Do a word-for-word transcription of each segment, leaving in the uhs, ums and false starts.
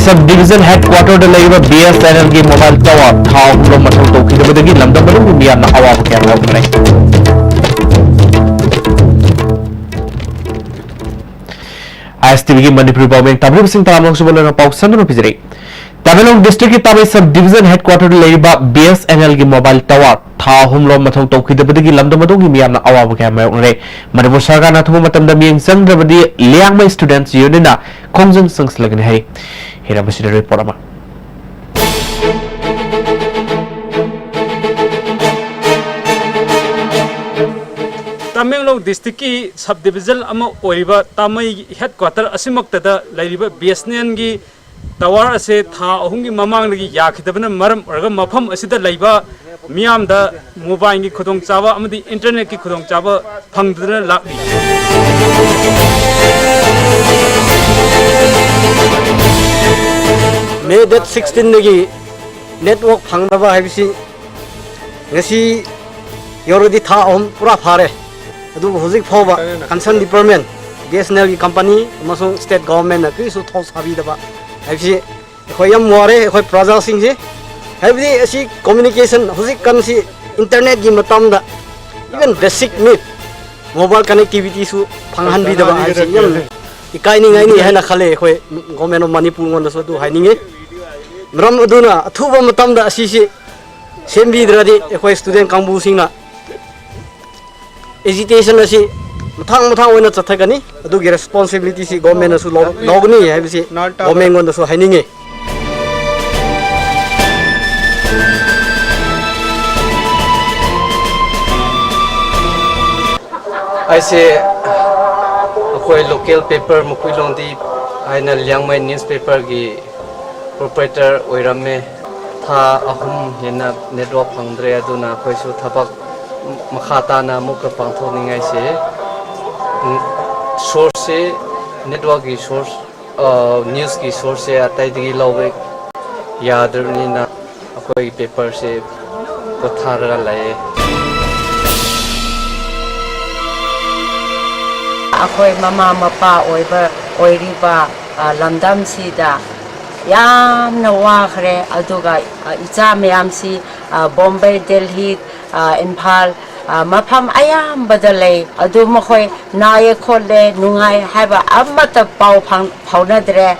Sub Division Headquarter ꯗ ꯂꯩꯔꯤꯕ B S N L ꯒꯤ mobile tower ꯊꯥ ꯑꯍꯨꯝ ꯂꯣꯝ ꯃꯊꯧ ꯇꯧꯈꯤꯗꯕꯗꯒꯤ ꯂꯝꯗꯝ ꯑꯗꯨꯒꯤ ꯃꯤꯌꯥꯝꯅ ꯑꯋꯥꯕ ꯀꯌꯥ ꯃꯥꯌꯣꯛꯅꯔꯦ꯫ I S T V ꯒꯤ ꯃꯅꯤꯄꯨꯔꯤ ꯄꯥꯎꯃꯤ ꯇꯥꯕꯤꯔꯤꯕꯁꯤꯡ ꯇꯔꯥꯃꯔꯛ ꯁꯨꯕ ꯂꯣꯏꯅ ꯄꯥꯎ ꯁꯟꯗꯨꯅ ꯄꯤꯖꯔꯤ꯫ ꯇꯃꯦꯡꯂꯣꯡ district ꯀꯤ ꯇꯥꯃꯩ sub division headquarter ꯗ ꯂꯩꯔꯤꯕ B S N L ꯒꯤ mobile tower ꯊꯥ ꯑꯍꯨꯝ ꯂꯣꯝ ꯃꯊꯧ ꯇꯧꯈꯤꯗꯕꯗꯒꯤ ꯂꯝꯗꯝ ꯑꯗꯨꯒꯤ ꯃꯤꯌꯥꯝꯅ ꯑꯋꯥꯕ ꯀꯌꯥ ꯃꯥꯌꯣꯛꯅꯔꯦ꯫ ꯃꯅꯤꯄꯨꯔ ꯁꯔꯀꯥꯔꯅ ꯑꯊꯨꯕ ꯃꯇꯝꯗ ꯃꯤꯠꯌꯦꯡ ꯆꯪꯗ꯭ꯔꯕꯗꯤ ꯂꯤꯌꯥꯡꯃꯩ Students Union ꯅ ꯈꯣꯡꯖꯪ ꯆꯪꯁꯤꯜꯂꯒꯅꯤ ꯍꯥꯏꯔꯤ꯫ ꯍꯤꯔꯝ ꯑꯁꯤꯗ report ꯑꯃ꯫ ꯇꯃꯦꯡꯂꯣꯡ district ꯀꯤ sub division ꯑꯃ ꯑꯣꯏꯔꯤꯕ ꯇꯥꯃꯩ headquarter ꯑꯁꯤꯃꯛꯇꯗ ꯂꯩꯔꯤꯕ B S N L ꯒꯤ tower ꯑꯁꯤ ꯊꯥ ꯑꯍꯨꯝꯒꯤ ꯃꯃꯥꯡꯗꯒꯤ ꯌꯥꯈꯤꯗꯕꯅ ꯃꯔꯝ ꯑꯣꯏꯔꯒ ꯃꯐꯝ ꯑꯁꯤꯗ ꯂꯩꯕ ꯃꯤꯌꯥꯝꯗ mobile ꯒꯤ ꯈꯨꯗꯣꯡꯆꯥꯕ ꯑꯃꯗꯤ internet ꯀꯤ ꯈꯨꯗꯣꯡꯆꯥꯕ ꯐꯪꯗꯗꯨꯅ ꯂꯥꯛꯂꯤ꯫ May date sixteen ꯗꯒꯤ network ꯐꯪꯗꯕ ꯍꯥꯏꯕꯁꯤ ꯉꯁꯤ ꯌꯧꯔꯗꯤ ꯊꯥ ꯑꯍꯨꯝ ꯄꯨꯔꯥ ꯐꯥꯔꯦ꯫ ꯑꯗꯨꯕꯨ ꯍꯧꯖꯤꯛ ꯐꯥꯎꯕ concern department, B S N L ꯒꯤ company ꯑꯃꯁꯨꯡ state government ꯅ ꯀꯔꯤꯁꯨ ꯊꯧ ꯁꯥꯕꯤꯗꯕ ꯍꯥꯏꯕꯁꯤ ꯑꯩꯈꯣꯏ ꯌꯥꯝ ꯋꯥꯔꯦ, ꯑꯩꯈꯣꯏ ꯄ꯭ꯔꯖꯥꯁꯤꯡꯁꯦ꯫ ꯍꯥꯏꯕꯗꯤ ꯑꯁꯤ communication ꯍꯧꯖꯤꯛꯀꯥꯟꯁꯤ internet ꯀꯤ ꯃꯇꯝꯗ even basic need mobile connectivity ꯁꯨ ꯐꯪꯍꯟꯕꯤꯗꯕ ꯍꯥꯏꯕꯁꯤ ꯌꯥꯝ ꯏꯀꯥꯏꯅꯤꯡꯉꯥꯏꯅꯤ ꯍꯥꯏꯅ ꯈꯜꯂꯦ꯫ ꯑꯩꯈꯣꯏ Government of Manipur ꯉꯣꯟꯗꯁꯨ ꯑꯗꯨ ꯍꯥꯏꯅꯤꯡꯉꯤ꯫ ꯃꯔꯝ ꯑꯗꯨꯅ ꯑꯊꯨꯕ ꯃꯇꯝꯗ ꯑꯁꯤꯁꯤ ꯁꯦꯝꯕꯤꯗ꯭ꯔꯗꯤ ꯑꯩꯈꯣꯏ student ꯀꯥꯡꯕꯨꯁꯤꯡꯅ agitation ꯑꯁꯤ ꯃꯊꯪ ꯃꯊꯪ ꯑꯣꯏꯅ ꯆꯠꯊꯒꯅꯤ꯫ ꯑꯗꯨꯒꯤ responsibility ꯁꯤ government ꯅꯁꯨ ꯂꯧ-, ꯂꯧꯒꯅꯤ ꯍꯥꯏꯕꯁꯤ government ꯉꯣꯟꯗꯁꯨ ꯍꯥꯏꯅꯤꯡꯉꯤ꯫ ꯑꯩꯁꯦ ꯑꯩꯈꯣꯏ local paper ꯃꯈꯨꯏꯂꯣꯡꯗꯤ ꯍꯥꯏꯅ ꯂꯤꯌꯥꯡꯃꯩ newspaper ꯒꯤ proprietor ꯑꯣꯏꯔꯝꯃꯦ꯫ ꯊꯥ ꯑꯍꯨꯝ ꯍꯦꯟꯅ network ꯐꯪꯗ꯭ꯔꯦ, ꯑꯗꯨꯅ ꯑꯩꯈꯣꯏꯁꯨ ꯊꯕꯛ ꯃꯈꯥ ꯇꯥꯅ ꯑꯃꯨꯛꯀ ꯄꯥꯡꯊꯣꯛꯅꯤꯡꯉꯥꯏꯁꯦ, ꯎꯝ, source ꯁꯦ, network ꯀꯤ source, ꯑ, news ꯀꯤ source ꯁꯦ ꯑꯇꯩꯗꯒꯤ ꯂꯧꯕ ꯌꯥꯗ꯭ꯔꯕꯅꯤꯅ ꯑꯩꯈꯣꯏ paper ꯁꯦ ꯄꯣꯊꯥꯔꯒ ꯂꯩꯌꯦ꯫ ꯑꯩꯈꯣꯏ ꯃꯃꯥ ꯃꯄꯥ ꯑꯣꯏꯕ, ꯑꯣꯏꯔꯤꯕ, ꯑ, ꯂꯝꯗꯝꯁꯤꯗ ꯌꯥꯝꯅ ꯋꯥꯈ꯭ꯔꯦ꯫ ꯑꯗꯨꯒ, ꯑ, ꯏꯆꯥ ꯃꯌꯥꯝꯁꯤ, ꯑ, ꯕꯣꯝꯕꯦ, ꯗꯦꯜꯍꯤ, ꯑ, ꯏꯝꯐꯥꯜ, ꯑ, ꯃꯐꯝ ꯑꯌꯥꯝꯕꯗ ꯂꯩ꯫ ꯑꯗꯨ ꯃꯈꯣꯏ ꯅꯥꯏꯌꯦ ꯈꯣꯠꯂꯦ, ꯅꯨꯡꯉꯥꯏ ꯍꯥꯏꯕ ꯑꯃꯠꯇ ꯄꯥꯎ ꯐꯥꯎ-, ꯐꯥꯎꯅꯗ꯭ꯔꯦ꯫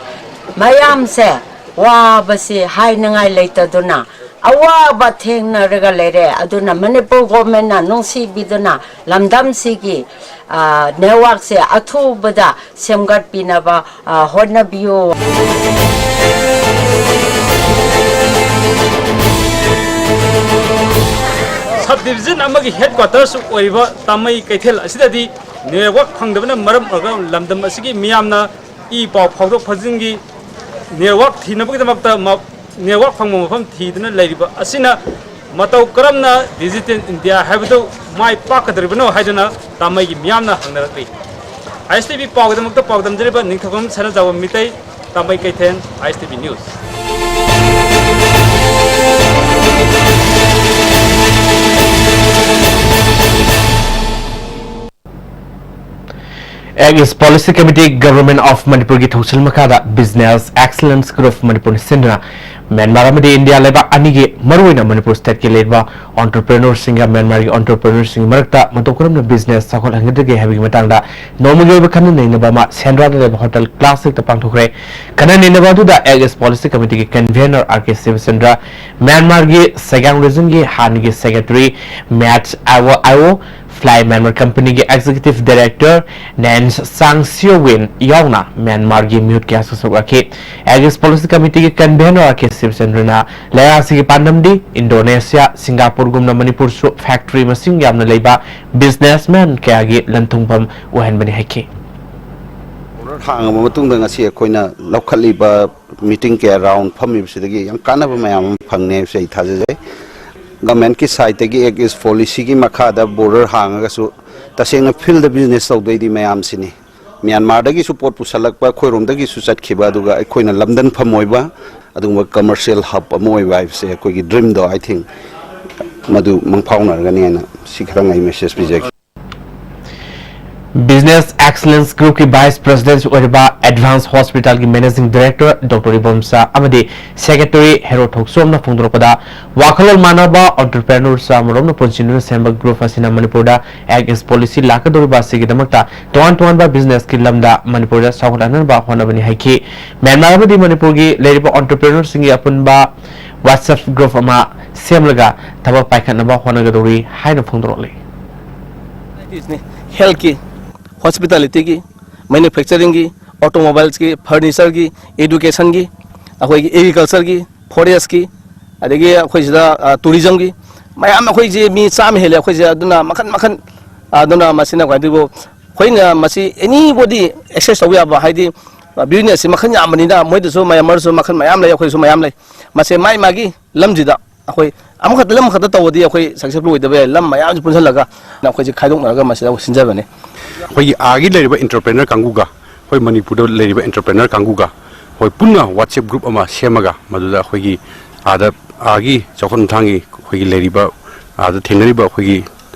ꯃꯌꯥꯝꯁꯦ ꯋꯥꯕꯁꯤ ꯍꯥꯏꯅꯉꯥꯏ ꯂꯩꯇꯗꯨꯅ ꯑꯋꯥꯕ ꯊꯦꯡꯅꯔꯒ ꯂꯩꯔꯦ꯫ ꯑꯗꯨꯅ ꯃꯅꯤꯄꯨꯔ ꯒꯣꯔꯃꯦꯟꯅ ꯅꯨꯡꯁꯤꯕꯤꯗꯨꯅ ꯂꯝꯗꯝꯁꯤꯒꯤ, ꯑ, ꯅꯦꯠꯋꯥꯛꯁꯦ ꯑꯊꯨꯕꯗ ꯁꯦꯝꯒꯠꯄꯤꯅꯕ, ꯑ, ꯍꯣꯠꯅꯕꯤꯌꯨ꯫ ꯁꯕ ꯗꯤꯕꯤꯖꯟ ꯑꯃꯒꯤ ꯍꯦꯗꯀ꯭ꯋꯥꯇꯔꯁꯨ ꯑꯣꯏꯔꯤꯕ ꯇꯥꯃꯩ ꯀꯩꯊꯦꯜ ꯑꯁꯤꯗꯗꯤ ꯅꯦꯠꯋꯥꯛ ꯐꯪꯗꯕꯅ ꯃꯔꯝ ꯑꯣꯏꯔꯒ ꯂꯝꯗꯝ ꯑꯁꯤꯒꯤ ꯃꯤꯌꯥꯝꯅ ꯏ ꯄꯥꯎ ꯐꯥꯎꯗꯣꯛ ꯐꯥꯎꯖꯤꯟꯒꯤ ꯅꯦꯠꯋꯥꯛ ꯊꯤꯅꯕꯒꯤꯗꯃꯛꯇ ꯃ-, ꯅꯦꯠꯋꯥꯛ ꯐꯪꯕ ꯃꯐꯝ ꯊꯤꯗꯨꯅ ꯂꯩꯔꯤꯕ ꯑꯁꯤꯅ ꯃꯇꯧ ꯀꯔꯝꯅ ꯗꯤꯖꯤꯇꯦꯜ ꯏꯟꯗꯤꯌꯥ ꯍꯥꯏꯕꯗꯨ ꯃꯥꯏ ꯄꯥꯛꯀꯗꯧꯔꯤꯕꯅꯣ ꯍꯥꯏꯗꯨꯅ ꯇꯥꯃꯩꯒꯤ ꯃꯤꯌꯥꯝꯅ ꯍꯪꯅꯔꯛꯂꯤ꯫ ꯑꯥꯏ ꯑꯦꯁ ꯇꯤ ꯚꯤ ꯄꯥꯎꯒꯤꯗꯃꯛꯇ ꯄꯥꯎꯗꯝꯖꯔꯤꯕ ꯅꯤꯡꯊꯧꯖꯝ ꯁꯅꯥꯖꯥꯎꯕ ꯃꯤꯇꯩ, ꯇꯥꯃꯩ ꯀꯩꯊꯦꯜ, I S T V news. Act east policy committee, government of ꯃꯅꯤꯄꯨꯔꯒꯤ ꯊꯧꯁꯤꯜ ꯃꯈꯥꯗ ꯕꯤꯖꯤꯅꯦꯁ ꯑꯦꯛꯁꯤꯂꯦꯟꯁ ꯒ꯭ꯔꯨꯞ ꯃꯅꯤꯄꯨꯔꯅ ꯁꯤꯟꯗꯨꯅ ꯃ꯭ꯌꯥꯟꯃꯥꯔ ꯑꯃꯗꯤ ꯏꯟꯗꯤꯌꯥ ꯂꯩꯕꯥꯛ ꯑꯅꯤꯒꯤ, ꯃꯔꯨꯑꯣꯏꯅ ꯃꯅꯤꯄꯨꯔ ꯁ꯭ꯇꯦꯠꯀꯤ ꯂꯩꯔꯤꯕ ꯑꯣꯟꯇꯔꯄ꯭ꯔꯦꯅꯔꯁꯤꯡꯒ ꯃ꯭ꯌꯥꯟꯃꯥꯔꯒꯤ ꯑꯣꯟꯇꯔꯄ꯭ꯔꯦꯅꯔꯁꯤꯡꯒꯤ ꯃꯔꯛꯇ ꯃꯇꯧ ꯀꯔꯝꯅ ꯕꯤꯖꯤꯅꯦꯁ ꯆꯥꯎꯈꯠꯍꯟꯒꯗꯒꯦ ꯍꯥꯏꯕꯒꯤ ꯃꯇꯥꯡꯗ ꯅꯣꯡꯃꯒꯤ ꯑꯣꯏꯕ ꯈꯟꯅ ꯅꯩꯅꯕ ꯑꯃ ꯁꯦꯟꯗ꯭ꯔꯥꯗ ꯂꯩꯕ ꯍꯣꯇꯦꯜ ꯀ꯭ꯂꯥꯁꯤꯛꯇ ꯄꯥꯡꯊꯣꯛꯈ꯭ꯔꯦ꯫ ꯈꯟꯅ ꯅꯩꯅꯕ ꯑꯗꯨꯗ ꯑꯦꯛ ꯏꯁ ꯄꯣꯂꯤꯁꯤ ꯀꯃꯤꯇꯤꯒꯤ ꯀꯟꯚꯦꯅꯔ ꯑꯥꯔ ꯀꯦ ꯁꯤꯕꯆꯟꯗ꯭ꯔ, ꯃ꯭ꯌꯥꯟꯃꯥꯔꯒꯤ ꯁꯦꯒꯥꯡ ꯔꯤꯖꯟꯒꯤ ꯍꯥꯟꯅꯒꯤ ꯁꯦꯀ꯭ꯔꯦꯇꯔꯤ ꯃꯦꯠ ꯑꯥꯏꯑꯣ, ꯑꯥꯏꯑꯣ, ꯐ꯭ꯂꯥꯏ ꯃ꯭ꯌꯥꯟꯃꯥꯔ ꯀꯝꯄꯅꯤꯒꯤ ꯑꯦꯛꯖꯤꯀ꯭ꯌꯨꯇꯤꯚ ꯗꯥꯏꯔꯦꯛꯇꯔ ꯅꯦꯟ ꯆꯥꯡ ꯁꯤꯑꯣꯋꯤꯟ ꯌꯥꯎꯅ ꯃ꯭ꯌꯥꯟꯃꯥꯔꯒꯤ ꯃꯤꯍꯨꯠ ꯀꯌꯥꯁꯨ ꯁꯔꯨꯛ ꯌꯥꯈꯤ꯫ ꯑꯦꯛ ꯏꯁ ꯄꯣꯂꯤꯁꯤ ꯀꯃꯤꯇꯤꯒꯤ ꯀꯟꯚꯦꯅꯔ ꯑꯥꯔ ꯀꯦ ꯁꯤꯕꯆꯟꯗ꯭ꯔꯅ ꯂꯩꯉꯥꯛꯁꯤꯒꯤ ꯄꯥꯟꯗꯝꯗꯤ ꯏꯟꯗꯣꯅꯦꯁꯤꯌꯥ, ꯁꯤꯡꯒꯥꯄꯨꯔꯒꯨꯝꯅ ꯃꯅꯤꯄꯨꯔꯁꯨ ꯐꯦꯛꯇꯔꯤ ꯃꯁꯤꯡ ꯌꯥꯝꯅ ꯂꯩꯕ ꯕꯤꯖꯤꯅꯦꯁꯃꯦꯟ ꯀꯌꯥꯒꯤ ꯂꯟꯊꯨꯡꯐꯝ ꯑꯣꯏꯍꯟꯕꯅꯤ ꯍꯥꯏꯈꯤ꯫ ꯑꯣꯔꯗꯔ ꯍꯥꯡꯉꯕ ꯃꯇꯨꯡꯗ ꯉꯁꯤ ꯑꯩꯈꯣꯏꯅ ꯂꯧꯈꯠꯂꯤꯕ ꯃꯤꯇꯤꯡ ꯀꯌꯥ ꯔꯥꯎꯟ ꯐꯝꯃꯤꯕꯁꯤꯗꯒꯤ ꯌꯥꯝ ꯀꯥꯟꯅꯕ ꯃꯌꯥꯝ ꯑꯃ ꯐꯪꯅꯤ ꯍꯥꯏꯕꯁꯤ ꯑꯩ ꯊꯥꯖꯖꯩ꯫ ꯒꯃꯦꯟꯠꯀꯤ ꯁꯥꯏꯠꯇꯒꯤ ꯑꯦꯛ ꯏꯁ ꯄꯣꯂꯤꯁꯤꯒꯤ ꯃꯈꯥꯗ ꯕꯣꯔꯗꯔ ꯍꯥꯡꯉꯒꯁꯨ ꯇꯁꯦꯡꯅ ꯐꯤꯜꯗ ꯕꯤꯖꯤꯅꯦꯁ ꯇꯧꯗꯣꯏꯗꯤ ꯃꯌꯥꯝꯁꯤꯅꯤ꯫ ꯃ꯭ꯌꯥꯟꯃꯥꯔꯗꯒꯤꯁꯨ ꯄꯣꯠ ꯄꯨꯁꯜꯂꯛꯄ, ꯑꯩꯈꯣꯏꯔꯣꯝꯗꯒꯤꯁꯨ ꯆꯠꯈꯤꯕ, ꯑꯗꯨꯒ ꯑꯩꯈꯣꯏꯅ ꯂꯝꯗꯟꯐꯝ ꯑꯣꯏꯕ ꯑꯗꯨꯒꯨꯝꯕ ꯀꯃꯔꯁꯤꯌꯦꯜ ꯍꯕ ꯑꯃ ꯑꯣꯏꯕ ꯍꯥꯏꯕꯁꯦ ꯑꯩꯈꯣꯏꯒꯤ ꯗ꯭ꯔꯤꯝꯗꯣ, I think, ꯃꯗꯨ ꯃꯪꯐꯥꯎꯅꯔꯒꯅꯤ ꯍꯥꯏꯅ ꯁꯤ ꯈꯔ ꯑꯩ ꯃꯦꯁꯦꯖ ꯄꯤꯖꯒꯦ꯫ Business Excellence Group ꯀꯤ Vice President ꯑꯣꯏꯔꯤꯕ Advance Hospital ꯒꯤ Managing Director Doctor ꯏꯕꯣꯝꯆꯥ ꯑꯃꯗꯤ Secretary ꯍꯦꯔꯣ ꯊꯣꯛꯆꯣꯝꯅ ꯐꯣꯡꯗꯣꯔꯛꯄꯗ, ꯋꯥꯈꯜꯂꯣꯟ ꯃꯥꯟꯅꯕ entrepreneurs ꯑꯃꯔꯣꯝꯅ ꯄꯨꯟꯁꯤꯟꯗꯨꯅ ꯁꯦꯝꯕ group ꯑꯁꯤꯅ ꯃꯅꯤꯄꯨꯔꯗ Act East Policy ꯂꯥꯛꯀꯗꯧꯔꯤꯕ ꯑꯁꯤꯒꯤꯗꯃꯛꯇ ꯇꯣꯉꯥꯟ ꯇꯣꯉꯥꯟꯕ business ꯀꯤ ꯂꯝꯗ ꯃꯅꯤꯄꯨꯔꯗ ꯆꯥꯎꯈꯠꯍꯟꯅꯕ ꯍꯣꯠꯅꯕꯅꯤ ꯍꯥꯏꯈꯤ꯫ ꯃ꯭ꯌꯥꯟꯃꯥꯔ ꯑꯃꯗꯤ ꯃꯅꯤꯄꯨꯔꯒꯤ ꯂꯩꯔꯤꯕ entrepreneurs ꯁꯤꯡꯒꯤ ꯑꯄꯨꯟꯕ WhatsApp group ꯑꯃ ꯁꯦꯝꯂꯒ ꯊꯕꯛ ꯄꯥꯏꯈꯠꯅꯕ ꯍꯣꯠꯅꯒꯗꯧꯔꯤ ꯍꯥꯏꯅ ꯐꯣꯡꯗꯣꯔꯛꯂꯤ꯫ ꯅꯤ꯫ Health ꯀꯤ, hospitality ꯒꯤ, manufacturing ꯒꯤ, automobiles ꯀꯤ, furniture ꯒꯤ, education ꯒꯤ, ꯑꯩꯈꯣꯏꯒꯤ agriculture ꯒꯤ, forest ꯀꯤ, ꯑꯗꯒꯤ ꯑꯩꯈꯣꯏ ꯁꯤꯗ tourism ꯒꯤ ꯃꯌꯥꯝ, ꯑꯩꯈꯣꯏꯁꯦ ꯃꯤ ꯆꯥꯝꯃ ꯍꯦꯜꯂꯦ ꯑꯩꯈꯣꯏꯁꯦ꯫ ꯑꯗꯨꯅ ꯃꯈꯟ ꯃꯈꯟ, ꯑꯗꯨꯅ ꯃꯁꯤꯅ ꯀꯃꯥꯏꯅ ꯇꯧꯕ, ꯑꯩꯈꯣꯏꯅ ꯃꯁꯤ anybody access ꯇꯧꯕ ꯌꯥꯕ, ꯍꯥꯏꯗꯤ business ꯁꯤ ꯃꯈꯟ ꯌꯥꯝꯕꯅꯤꯅ ꯃꯣꯏꯗꯁꯨ, ꯃꯌꯥꯝꯃꯔꯁꯨ ꯃꯈꯟ ꯃꯌꯥꯝ ꯂꯩ, ꯑꯩꯈꯣꯏꯁꯨ ꯃꯌꯥꯝ ꯂꯩ꯫ ꯃꯁꯤ ꯃꯥꯏ ꯃꯥꯒꯤ ꯂꯝꯁꯤꯗ ꯑꯩꯈꯣꯏ ꯑꯃꯈꯛꯇ, ꯂꯝ ꯑꯃꯈꯛꯇ ꯇꯧꯕꯗꯤ ꯑꯩꯈꯣꯏ successful ꯑꯣꯏꯗꯕ ꯌꯥꯏ꯫ ꯂꯝ ꯃꯌꯥꯝꯁꯤ ꯄꯨꯟꯁꯤꯜꯂꯒ ꯑꯩꯈꯣꯏꯁꯦ ꯈꯥꯏꯗꯣꯛꯅꯔꯒ ꯃꯁꯤꯗ ꯑꯩꯈꯣꯏ ꯁꯤꯟꯖꯕꯅꯤ꯫ ꯑꯩꯈꯣꯏꯒꯤ ꯑꯥꯒꯤ ꯂꯩꯔꯤꯕ entrepreneur ꯀꯥꯡꯕꯨꯒ ꯑꯩꯈꯣꯏ ꯃꯅꯤꯄꯨꯔꯗ ꯂꯩꯔꯤꯕ entrepreneur ꯀꯥꯡꯕꯨꯒ ꯑꯩꯈꯣꯏ ꯄꯨꯟꯅ WhatsApp group ꯑꯃ ꯁꯦꯝꯃꯒ, ꯃꯗꯨꯗ ꯑꯩꯈꯣꯏꯒꯤ ꯑꯥꯗ, ꯑꯥꯒꯤ ꯆꯥꯎꯈꯠ ꯊꯧꯔꯥꯡꯒꯤ ꯑꯩꯈꯣꯏꯒꯤ ꯂꯩꯔꯤꯕ, ꯑꯥꯗ ꯊꯦꯡꯅꯔꯤꯕ ꯑꯩꯈꯣꯏꯒꯤ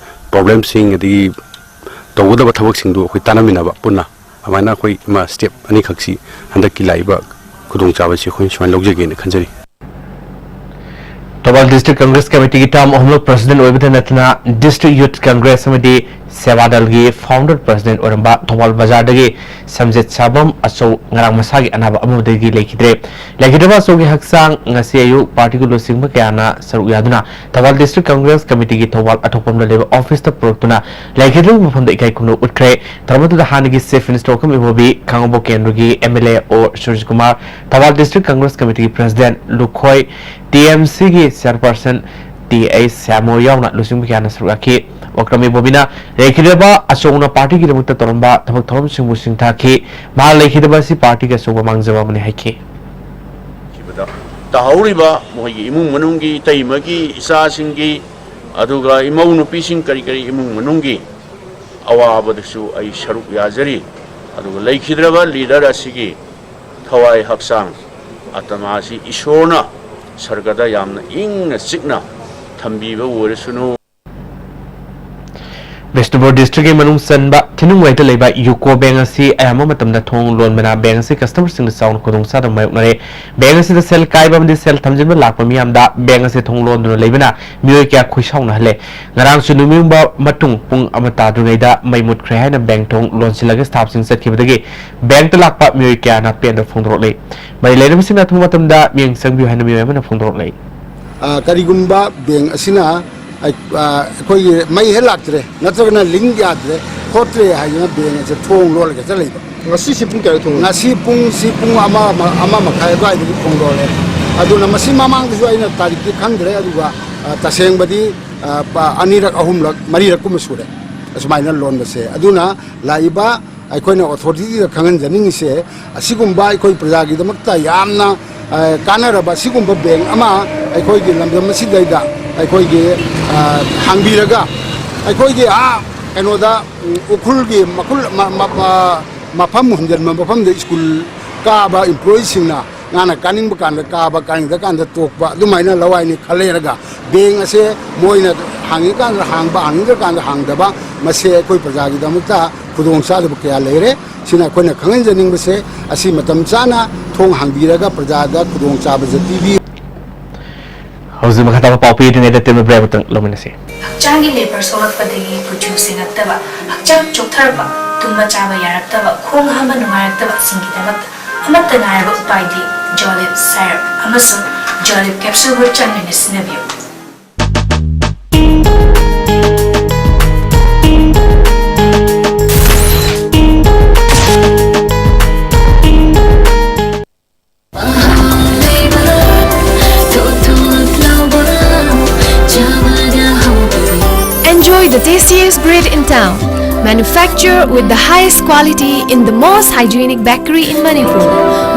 problemꯁꯤꯡ, ꯑꯗꯒꯤ ꯇꯧꯒꯗꯕ ꯊꯕꯛꯁꯤꯡꯗꯨ ꯑꯩꯈꯣꯏ ꯇꯥꯟꯅꯃꯤꯟꯅꯕ ꯄꯨꯟꯅ꯫ ꯑꯗꯨꯃꯥꯏꯅ ꯑꯩꯈꯣꯏ ꯃ-, step ꯑꯅꯤꯈꯛꯁꯤ ꯍꯟꯗꯛꯀꯤ ꯂꯥꯛꯏꯕ ꯈꯨꯗꯣꯡꯆꯥꯕꯁꯤ ꯑꯩꯈꯣꯏ ꯁꯨꯃꯥꯏꯅ ꯂꯧꯖꯒꯦꯅ ꯈꯟꯖꯔꯤ꯫ ꯊꯧꯕꯥꯜ District Congress Committeeꯒꯤ term ꯑꯍꯨꯝꯂꯛ President ꯑꯣꯏꯕꯗ ꯅꯠꯇꯅ District Youth Congress ꯑꯃꯗꯤ ꯁꯦꯋꯥꯗꯜꯒꯤ Founder President ꯑꯣꯏꯔꯝꯕ ꯊꯧꯕꯥꯜ ꯕꯖꯥꯔꯗꯒꯤ ꯁꯝꯖꯦꯠ ꯁꯥꯕꯝ ꯑꯆꯧ ꯉꯔꯥꯡ ꯃꯁꯥꯒꯤ ꯑꯅꯥꯕ ꯑꯃꯗꯒꯤ ꯂꯩꯈꯤꯗ꯭ꯔꯦ꯫ ꯂꯩꯈꯤꯗ꯭ꯔꯕ ꯑꯆꯧꯒꯤ ꯍꯛꯆꯥꯡ ꯉꯁꯤ ꯑꯌꯨꯛ partyꯒꯤ ꯂꯨꯆꯤꯡꯕ ꯀꯌꯥꯅ ꯁꯔꯨꯛ ꯌꯥꯗꯨꯅ ꯊꯧꯕꯥꯜ District Congress Committeeꯒꯤ ꯊꯧꯕꯥꯜ ꯑꯊꯣꯛꯄꯝꯗ ꯂꯩꯕ officeꯇ ꯄꯨꯔꯛꯇꯨꯅ ꯂꯩꯈꯤꯗ꯭ꯔꯕ ꯃꯐꯝꯗ ꯏꯀꯥꯏ ꯈꯨꯝꯅꯕ ꯎꯠꯈ꯭ꯔꯦ꯫ ꯊꯧꯔꯝ ꯑꯗꯨꯗ ꯍꯥꯟꯅꯒꯤ Chief Minister ꯑꯣꯀꯝ ꯏꯕꯣꯕꯤ, ꯈꯥꯉꯕꯣꯛ ꯀꯦꯟꯗ꯭ꯔꯒꯤ MLA O Surajkumar, Thoubal District Congress Committeeꯒꯤ President ꯂꯨꯈꯣꯏ, TMCꯒꯤ Chairperson ꯇꯤ ꯑꯩꯆ ꯁ꯭ꯌꯥꯃꯣ ꯌꯥꯎꯅ ꯂꯨꯆꯤꯡꯕ ꯀꯌꯥꯅ ꯁꯔꯨꯛ ꯌꯥꯈꯤ꯫ ꯑꯣꯀ꯭ꯔꯝ ꯏꯕꯣꯕꯤꯅ ꯂꯩꯈꯤꯗ꯭ꯔꯕ ꯑꯆꯧꯅ partyꯒꯤꯗꯃꯛꯇ ꯇꯧꯔꯝꯕ ꯊꯕꯛ ꯊꯧꯔꯝꯁꯤꯡꯕꯨ ꯁꯤꯡꯊꯥꯈꯤ꯫ ꯃꯍꯥꯛ ꯂꯩꯈꯤꯗꯕ ꯑꯁꯤ partyꯒꯤ ꯑꯆꯧꯕ ꯃꯥꯡꯖꯕ ꯑꯃꯅꯤ ꯍꯥꯏꯈꯤ꯫ ꯇꯥꯍꯧꯔꯤꯕ ꯃꯈꯣꯏꯒꯤ ꯏꯃꯨꯡ ꯃꯅꯨꯡꯒꯤ, ꯏꯇꯩꯃꯒꯤ, ꯏꯆꯥꯁꯤꯡꯒꯤ, ꯑꯗꯨꯒ ꯏꯃꯧ ꯅꯨꯄꯤꯁꯤꯡ, ꯀꯔꯤ ꯀꯔꯤ ꯏꯃꯨꯡ ꯃꯅꯨꯡꯒꯤ ꯑꯋꯥꯕꯗꯁꯨ ꯑꯩ ꯁꯔꯨꯛ ꯌꯥꯖꯔꯤ꯫ ꯑꯗꯨꯒ ꯂꯩꯈꯤꯗ꯭ꯔꯕ leader ꯑꯁꯤꯒꯤ ꯊꯋꯥꯏ ꯍꯛꯆꯥꯡ, ꯑꯇꯃꯥ ꯑꯁꯤ ꯏꯁꯣꯔꯅ ꯁꯔꯒꯗ ꯌꯥꯝꯅ ꯏꯪꯅ ꯆꯤꯛꯅ ꯊꯝꯕꯤꯕ ꯑꯣꯏꯔꯁꯅꯨ꯫ ꯕꯤꯁꯅꯨꯄꯨꯔ ꯗꯤꯁꯇ꯭ꯔꯤꯛꯀꯤ ꯃꯅꯨꯡ ꯆꯟꯕ ꯊꯤꯅꯨꯡꯋꯩꯗ ꯂꯩꯕ ꯌꯨꯀꯣ ꯕꯦꯡꯛ ꯑꯁꯤ ꯑꯌꯥꯝꯕ ꯃꯇꯝꯗ ꯊꯣꯡ ꯂꯣꯟꯕꯅ ꯕꯦꯡꯛ ꯑꯁꯤ ꯀꯁꯇꯃꯔꯁꯤꯡꯗ ꯆꯥꯎꯅ ꯈꯨꯗꯣꯡꯆꯥꯗꯕ ꯃꯥꯌꯣꯛꯅꯔꯦ꯫ ꯕꯦꯡꯛ ꯑꯁꯤꯗ ꯁꯦꯜ ꯀꯥꯏꯕ ꯑꯃꯗꯤ ꯁꯦꯜ ꯊꯝꯖꯤꯟꯕ ꯂꯥꯛꯄ ꯃꯤꯌꯥꯝꯗ ꯕꯦꯡꯛ ꯑꯁꯤ ꯊꯣꯡ ꯂꯣꯟꯗꯨꯅ ꯂꯩꯕꯅ ꯃꯤꯑꯣꯏ ꯀꯌꯥ ꯈꯣꯏꯁꯥꯎꯅꯍꯜꯂꯦ꯫ ꯉꯔꯥꯡꯁꯨ ꯅꯨꯃꯤꯠ ꯌꯨꯡꯕ ꯃꯇꯨꯡ ꯄꯨꯡ ꯑꯃ ꯇꯥꯗ꯭ꯔꯤꯉꯩꯗ ꯃꯩ ꯃꯨꯠꯈ꯭ꯔꯦ ꯍꯥꯏꯅ ꯕꯦꯡꯛ ꯊꯣꯡ ꯂꯣꯟꯁꯤꯜꯂꯒ ꯁ꯭ꯇꯥꯐꯁꯤꯡ ꯆꯠꯈꯤꯕꯗꯒꯤ ꯕꯦꯡꯛꯇ ꯂꯥꯛꯄ ꯃꯤꯑꯣꯏ ꯀꯌꯥꯅ ꯄꯦꯟꯗꯕ ꯐꯣꯡꯗꯣꯔꯛꯂꯤ꯫ ꯃꯔꯤ ꯂꯩꯅꯕꯁꯤꯡꯅ ꯑꯊꯨꯕ ꯃꯇꯝꯗ ꯃꯤꯠꯌꯦꯡ ꯆꯪꯕꯤꯌꯨ ꯍꯥꯏꯅ ꯃꯤꯑꯣꯏ ꯑꯃꯅ ꯐꯣꯡꯗꯣꯔꯛꯂꯤ꯫ ꯑ, ꯀꯔꯤꯒꯨꯝꯕ ꯕꯦꯡꯛ ꯑꯁꯤꯅ ꯑꯩ-, ꯑ, ꯑꯩꯈꯣꯏꯒꯤ ꯃꯩ ꯍꯦꯛ ꯂꯥꯛꯇ꯭ꯔꯦ ꯅꯠꯇ꯭ꯔꯒꯅ ꯂꯤꯡ ꯌꯥꯗ꯭ꯔꯦ ꯈꯣꯠꯇ꯭ꯔꯦ ꯍꯥꯏꯗꯅ ꯕꯦꯡꯛ ꯑꯁꯦ ꯊꯣꯡ ꯂꯣꯜꯂꯒ ꯆꯠꯂꯛꯏꯕ꯫ ꯉꯁꯤꯁꯤ ꯄꯨꯡ ꯀꯌꯥꯗ ꯊꯣꯡ ꯂꯣꯜꯂꯤ? ꯉꯁꯤ ꯄꯨꯡꯁꯤ ꯄꯨꯡ ꯑꯃ, ꯑꯃ, ꯑꯃ ꯃꯈꯥꯏ ꯑꯗꯨꯋꯥꯏꯗꯒꯤ ꯊꯣꯡ ꯂꯣꯜꯂꯦ꯫ ꯑꯗꯨꯅ ꯃꯁꯤ ꯃꯃꯥꯡꯗꯁꯨ ꯑꯩꯅ ꯇꯥꯔꯤꯛꯇꯤ ꯈꯪꯗ꯭ꯔꯦ, ꯑꯗꯨꯒ, ꯑ, ꯇꯁꯦꯡꯕꯗꯤ, ꯑ, ꯄ-, ꯑꯅꯤꯔꯛ, ꯑꯍꯨꯝꯂꯛ, ꯃꯔꯤꯔꯛ ꯀꯨꯝꯕ ꯁꯨꯔꯦ ꯑꯁꯨꯃꯥꯏꯅ ꯂꯣꯟꯕꯁꯦ꯫ ꯑꯗꯨꯅ ꯂꯥꯛꯏꯕ ꯑꯩꯈꯣꯏꯅ ꯑꯣꯊꯣꯔꯤꯇꯤꯗ ꯈꯪꯍꯟꯖꯅꯤꯡꯉꯤꯁꯦ, ꯑꯁꯤꯒꯨꯝꯕ ꯑꯩꯈꯣꯏ ꯄ꯭ꯔꯖꯥꯒꯤꯗꯃꯛꯇ ꯌꯥꯝꯅ, ꯑ, ꯀꯥꯟꯅꯔꯕ ꯑꯁꯤꯒꯨꯝꯕ ꯕꯦꯡꯛ ꯑꯃ ꯑꯩꯈꯣꯏꯒꯤ ꯂꯝꯗꯝ ꯑꯁꯤꯗꯩꯗ ꯑꯩꯈꯣꯏꯒꯤ, ꯑ, ꯍꯥꯡꯕꯤꯔꯒ ꯑꯩꯈꯣꯏꯒꯤ, ꯑꯥ, ꯀꯩꯅꯣꯗ, ꯎꯝ, ꯎꯈ꯭ꯔꯨꯜꯒꯤ ꯃꯈꯨꯜ-, ꯃ-, ꯃ-, ꯃ-, ꯃꯐꯝ ꯍꯨꯟꯖꯤꯟꯕ ꯃꯐꯝꯗ ꯁ꯭ꯀꯨꯜ ꯀꯥꯕ employeeꯁꯤꯡꯅ ꯃꯥꯅ ꯀꯥꯅꯤꯡꯕ ꯀꯥꯟꯗ ꯀꯥꯕ, ꯀꯥꯅꯤꯡꯗ ꯀꯥꯟꯗ ꯇꯣꯛꯄ, ꯑꯗꯨꯃꯥꯏꯅ ꯂꯋꯥꯏꯅꯤ ꯈꯜ ꯂꯩꯔꯒ ꯕꯦꯡꯛ ꯑꯁꯦ ꯃꯣꯏꯅ ꯍꯥꯡꯉꯤꯀꯥꯟꯗ ꯍꯥꯡꯕ, ꯍꯥꯡꯅꯤꯡꯗ꯭ꯔꯀꯥꯟꯗ ꯍꯥꯡꯗꯕ, ꯃꯁꯦ ꯑꯩꯈꯣꯏ ꯄ꯭ꯔꯖꯥꯒꯤꯗꯃꯛꯇ ꯈꯨꯗꯣꯡꯆꯥꯗꯕ ꯀꯌꯥ ꯂꯩꯔꯦ꯫ ꯁꯤꯅ ꯑꯩꯈꯣꯏꯅ ꯈꯪꯍꯟꯖꯅꯤꯡꯕꯁꯦ, ꯑꯁꯤ ꯃꯇꯝ ꯆꯥꯅ ꯊꯣꯡ ꯍꯥꯡꯕꯤꯔꯒ ꯄ꯭ꯔꯖꯥꯗ ꯈꯨꯗꯣꯡꯆꯥꯕꯁꯦ ꯄꯤꯕꯤꯌꯨ꯫ ꯍꯧꯖꯤꯛ ꯃꯈꯥ ꯇꯥꯕ ꯄꯥꯎ ꯄꯤꯔꯤꯉꯩꯗ ꯇꯦꯟꯕ break ꯑꯃꯇꯪ ꯂꯧꯃꯤꯟꯅꯁꯤ꯫ ꯍꯛꯆꯥꯡꯒꯤ ꯂꯦꯕꯔ ꯁꯣꯛꯂꯛꯄꯗꯒꯤ ꯀꯨꯆꯨ ꯁꯦꯡꯉꯛꯇꯕ, ꯍꯛꯆꯥꯡ ꯆꯣꯛꯊꯔꯛꯄ, ꯇꯨꯝꯕ ꯆꯥꯕ ꯌꯥꯔꯛꯇꯕ, ꯈꯣꯡ ꯍꯥꯝꯕ ꯅꯨꯡꯉꯥꯏꯔꯛꯇꯕꯁꯤꯡꯒꯤꯗꯃꯛꯇ ꯑꯃꯠꯇ ꯉꯥꯏꯔꯕ ꯎꯄꯥꯏꯗꯤ ꯖꯣꯂꯤꯞ ꯁꯥꯏꯔꯞ ꯑꯃꯁꯨꯡ ꯖꯣꯂꯤꯞ ꯀꯦꯞꯁꯨꯜꯕꯨ ꯆꯥꯡ ꯅꯥꯏꯅ ꯁꯤꯖꯤꯟꯅꯕꯤꯌꯨ꯫ Enjoy the tastiest bread in town. Manufacture with the highest quality in the most hygienic bakery in Manipur.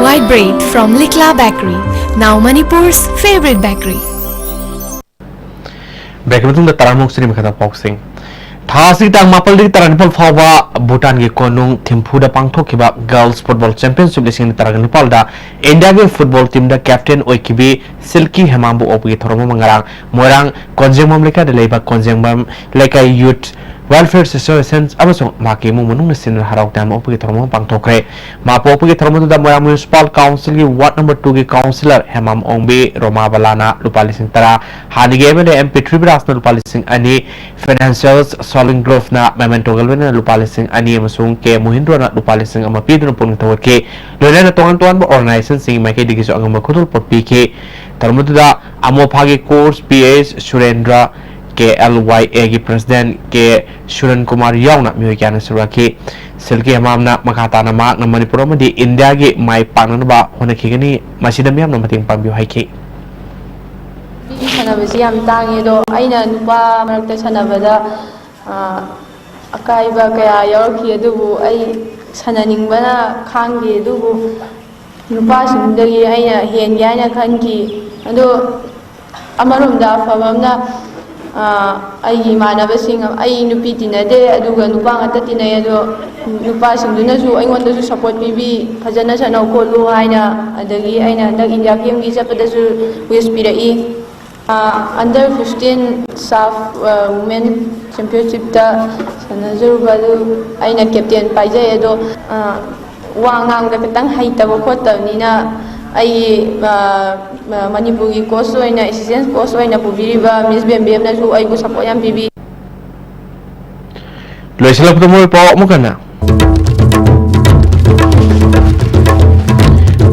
White bread from Likla Bakery, now Manipur's favorite bakery. Break ꯃꯇꯨꯡꯗ ꯇꯔꯥꯃꯨꯛ ꯁꯤꯅꯤ ꯃꯈꯥꯗ ꯄꯥꯎꯁꯤꯡ꯫ ꯊꯥ ꯑꯁꯤꯒꯤ ꯇꯥꯡ ꯃꯥꯄꯜꯗꯒꯤ ꯇꯔꯥꯅꯤꯄꯥꯜ ꯐꯥꯎꯕ ꯚꯨꯇꯥꯟꯒꯤ ꯀꯣꯅꯨꯡ ꯊꯤꯝꯐꯨꯗ ꯄꯥꯡꯊꯣꯛꯈꯤꯕ Girls Football Championship ꯂꯤꯁꯤꯡ ꯑꯅꯤ ꯇꯔꯥꯒ ꯅꯤꯄꯥꯜꯗ ꯏꯟꯗꯤꯌꯥꯒꯤ ꯐꯨꯠꯕꯣꯜ ꯇꯤꯝꯗ ꯀꯦꯞꯇꯦꯟ ꯑꯣꯏꯈꯤꯕꯤ ꯁꯤꯜꯀꯤ ꯍꯦꯃꯥꯝꯕꯨ ꯑꯣꯛꯄꯒꯤ ꯊꯧꯔꯝ ꯑꯃ ꯉꯔꯥꯡ ꯃꯣꯏꯔꯥꯡ ꯀꯣꯟꯖꯦꯡꯕꯝ ꯂꯩꯀꯥꯏꯗ ꯂꯩꯕ ꯀꯣꯟꯖꯦꯡꯕꯝ ꯂꯩꯀꯥꯏ ꯌꯨꯠ Welfare Association ꯑꯃꯁꯨꯡ ꯃꯍꯥꯛꯀꯤ ꯏꯃꯨꯡ ꯃꯅꯨꯡꯅ ꯁꯤꯟꯗꯨꯅ ꯍꯔꯥꯎ ꯇꯌꯥꯝꯕ ꯑꯣꯛꯄꯒꯤ ꯊꯧꯔꯝ ꯑꯃ ꯄꯥꯡꯊꯣꯛꯈ꯭ꯔꯦ꯫ ꯃꯍꯥꯛꯄꯨ ꯑꯣꯛꯄꯒꯤ ꯊꯧꯔꯝ ꯑꯗꯨꯗ ꯃꯣꯏꯔꯥꯡ Municipal Council ꯒꯤ Ward Number Two ꯒꯤ Councillor ꯍꯦꯃꯥꯝ ꯑꯣꯡꯕꯤ ꯔꯣꯃꯥꯕꯂꯥꯅ ꯂꯨꯄꯥ ꯂꯤꯁꯤꯡ ꯇꯔꯥ, ꯍꯥꯟꯅꯒꯤ M L A M P ꯄ꯭ꯔꯤꯊꯤꯕꯤꯔꯥꯖꯅ ꯂꯨꯄꯥ ꯂꯤꯁꯤꯡ ꯑꯅꯤ, Financial Soling Group ꯅ Memento ꯒ ꯂꯣꯏꯅꯅ ꯂꯨꯄꯥ ꯂꯤꯁꯤꯡ ꯑꯅꯤ ꯑꯃꯁꯨꯡ ꯀꯦ ꯃꯣꯍꯤꯟꯗ꯭ꯔꯣꯅ ꯂꯨꯄꯥ ꯂꯤꯁꯤꯡ ꯑꯃ ꯄꯤꯗꯨꯅ ꯄꯨꯛꯅꯤꯡ ꯊꯧꯒꯠꯈꯤ꯫ ꯂꯣꯏꯅꯅ ꯇꯣꯉꯥꯟ ꯇꯣꯉꯥꯟꯕ organization ꯁꯤꯡꯒꯤ ꯃꯥꯏꯀꯩꯗꯒꯤꯁꯨ ꯑꯉꯝꯕ ꯈꯨꯗꯣꯜꯄꯣꯠ ꯄꯤꯈꯤ꯫ ꯊꯧꯔꯝ ꯑꯗꯨꯗ ꯑꯃꯣꯐꯥꯒꯤ Coach P H ꯁꯨꯔꯦꯟꯗ꯭ꯔ, K L Y A ꯒꯤ President ꯀꯦ ꯁꯨꯔꯟ ꯀꯨꯃꯥꯔ ꯌꯥꯎꯅ ꯃꯤꯑꯣꯏ ꯀꯌꯥꯅ ꯁꯔꯨꯛ ꯌꯥꯈꯤ꯫ ꯁꯤꯜꯀꯤ ꯍꯦꯃꯥꯝꯅ ꯃꯈꯥ ꯇꯥꯅ ꯃꯍꯥꯛꯅ ꯃꯅꯤꯄꯨꯔ ꯑꯃꯗꯤ ꯏꯟꯗꯤꯌꯥꯒꯤ ꯃꯥꯏ ꯄꯥꯛꯅꯅꯕ ꯍꯣꯠꯅꯈꯤꯒꯅꯤ, ꯃꯁꯤꯗ ꯃꯤꯌꯥꯝꯅ ꯃꯇꯦꯡ ꯄꯥꯡꯕꯤꯌꯨ ꯍꯥꯏꯈꯤ꯫ ꯁꯥꯟꯅꯕꯁꯤ ꯌꯥꯝ ꯇꯥꯡꯉꯤ, ꯑꯗꯣ ꯑꯩꯅ ꯅꯨꯄꯥ ꯃꯔꯛꯇ ꯁꯥꯟꯅꯕꯗ, ꯑ, ꯑꯀꯥꯏꯕ ꯀꯌꯥ ꯌꯥꯎꯔꯛꯈꯤ, ꯑꯗꯨꯕꯨ ꯑꯩ ꯁꯥꯟꯅꯅꯤꯡꯕꯅ ꯈꯥꯡꯈꯤ, ꯑꯗꯨꯕꯨ ꯅꯨꯄꯥꯁꯤꯡꯗꯒꯤ ꯑꯩꯅ ꯍꯦꯟꯒꯦ ꯍꯥꯏꯅ ꯈꯟꯈꯤ꯫ ꯑꯗꯣ ꯑꯃꯔꯣꯝꯗ ꯑꯐꯕ ꯑꯃꯅ, ꯑ, ꯑꯩꯒꯤ ꯏꯃꯥꯟꯅꯕꯁꯤꯡ, ꯑꯩ ꯅꯨꯄꯤ ꯇꯤꯟꯅꯗꯦ, ꯑꯗꯨꯒ ꯅꯨꯄꯥ ꯉꯥꯛꯇ ꯇꯤꯟꯅꯩ, ꯑꯗꯣ ꯅꯨꯄꯥꯁꯤꯡꯗꯨꯅꯁꯨ ꯑꯩꯉꯣꯟꯗꯁꯨ support ꯄꯤꯕꯤ, "ꯐꯖꯅ ꯁꯥꯟꯅꯧ ꯈꯣꯠꯂꯨ" ꯍꯥꯏꯅ, ꯑꯗꯒꯤ ꯑꯩꯅ ꯍꯟꯗꯛ India Game ꯒꯤ ꯆꯠꯄꯗꯁꯨ wish ꯄꯤꯔꯛꯏ꯫ ꯑ, Under fifteen SAFF, ꯑ, Women Championship ꯇ ꯁꯥꯟꯅꯖꯔꯨꯕ ꯑꯗꯨ ꯑꯩꯅ captain ꯄꯥꯏꯖꯩ꯫ ꯑꯗꯣ, ꯑ, ꯋꯥ ꯉꯥꯡꯕꯗ ꯈꯤꯇꯪ ꯍꯩꯇꯕ ꯈꯣꯠꯇꯕꯅꯤꯅ ꯑꯩꯒꯤ, ꯑ, ꯃ-, ꯃꯅꯤꯄꯨꯔꯒꯤ coach ꯑꯣꯏꯅ, assistant coach ꯑꯣꯏꯅ ꯄꯨꯕꯤꯔꯤꯕ Miss ꯕꯦꯝꯕꯦꯝꯅꯁꯨ ꯑꯩꯕꯨ support ꯌꯥꯝ ꯄꯤꯕꯤ꯫ ꯂꯣꯏꯁꯤꯜꯂꯛꯄꯗ ꯃꯔꯨꯑꯣꯏꯕ ꯄꯥꯎ ꯑꯃꯨꯛ ꯍꯟꯅ꯫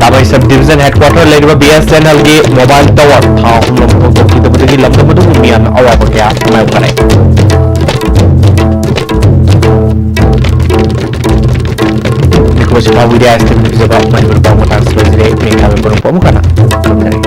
ꯇꯥꯃꯩ Sub Division Headquarter ꯂꯩꯔꯤꯕ B S N L ꯒꯤ mobile tower ꯊꯥ ꯑꯍꯨꯝ ꯂꯣꯝ ꯍꯧꯗꯣꯛꯈꯤꯗꯕꯗꯒꯤ ꯂꯝꯗꯝ ꯑꯗꯨꯕꯨ ꯃꯤꯌꯥꯝꯅ ꯑꯋꯥꯕ ꯀꯌꯥ ꯃꯥꯌꯣꯛꯅꯔꯦ꯫ ꯅꯤꯀꯣꯁꯤꯐꯥ ꯋꯤꯗꯤꯌꯥ ꯁ꯭ꯇꯦꯝꯅ ꯄꯤꯖꯕ ꯃꯅꯤꯄꯨꯔ ꯄꯥꯎ ꯃꯇꯥꯡꯁꯤ ꯂꯣꯏꯁꯤꯜꯂꯦ꯫ ꯃꯤꯡ ꯊꯥꯕ ꯄꯨꯔꯛꯄ ꯑꯃꯨꯛ ꯍꯟꯅ ꯈꯨꯔꯨꯝꯖꯔꯤ꯫